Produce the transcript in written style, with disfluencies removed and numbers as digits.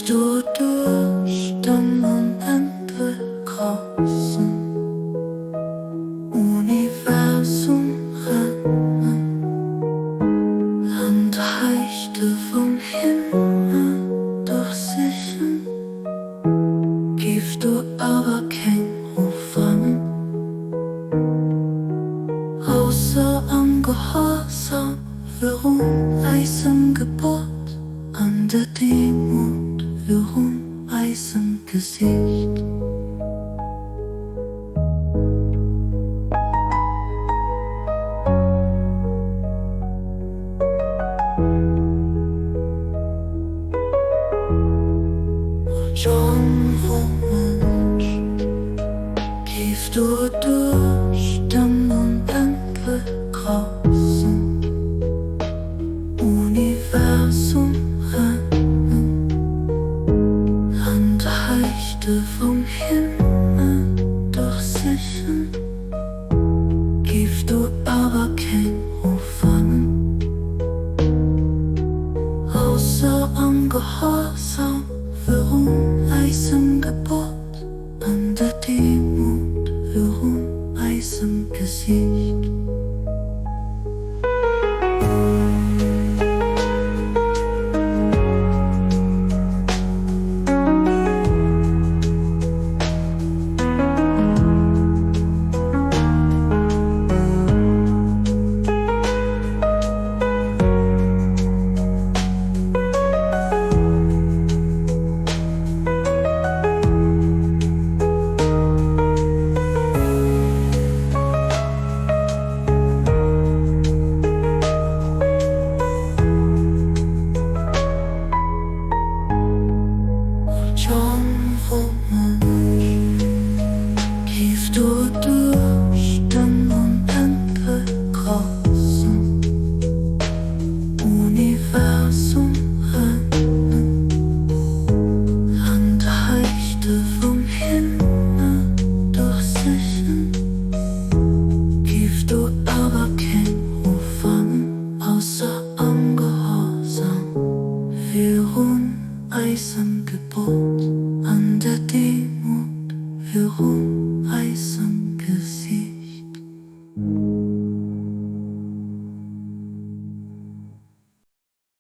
Giff du duerch den onendlech groussen Universum rennen, an d'Heichte vum Himmel duerchsichen, giff du awer keng Rou fannen, ausser am Gehorsam virun eisem Gebot. An der Demut virun eisem Gesicht. O Jongfrou Mënsch, géif du duerch den onendlech groussen. Universum rennen an d'Heichte vum Himmel duerchsichen, géif do awer keng Rou fannen, ausser am Gehorsam virun eisem Gebot an der Demut virun eisem Gesicht. Jongfrou Mënsch, géif du duerch den onendlech groussen Universum rennen an d'Heichte vum Himmel duerchsichen, Giff do awer keng Rou fannen, ausser am Gehorsam virun eisem Gebot.